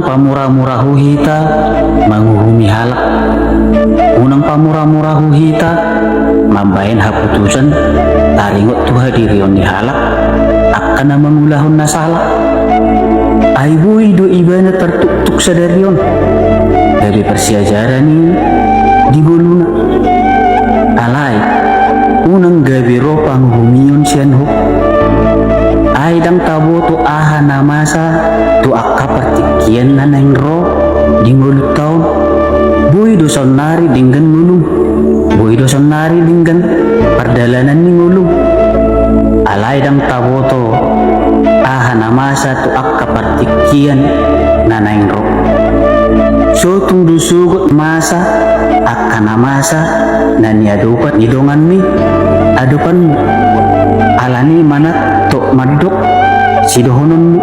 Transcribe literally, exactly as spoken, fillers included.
Pamuramurahu hita manguhumi halak. Unang pamuramurahu hita mambahen haputusan taringot tu hadirion ni halak angka na mangulahon na sala. Ai boi do ibana tartuktuk sadari on gabe parsiajaran i di ngoluna. Alai unang gabe ro panguhumion sian ho. Ai ndang taboto aha na masa tu angka partingkian na naeng ro di ngolunta on. Boi do saonnari denggan ngolum, boi do saonnari denggan pardalanan ni ngolum. Alai ndang taboto aha na masa tu angka partingkian na naeng ro. So tung do sogot masa angka na masa na niadopan ni donganmi adopanmu. Alani i manat tok mandok sidohononmu,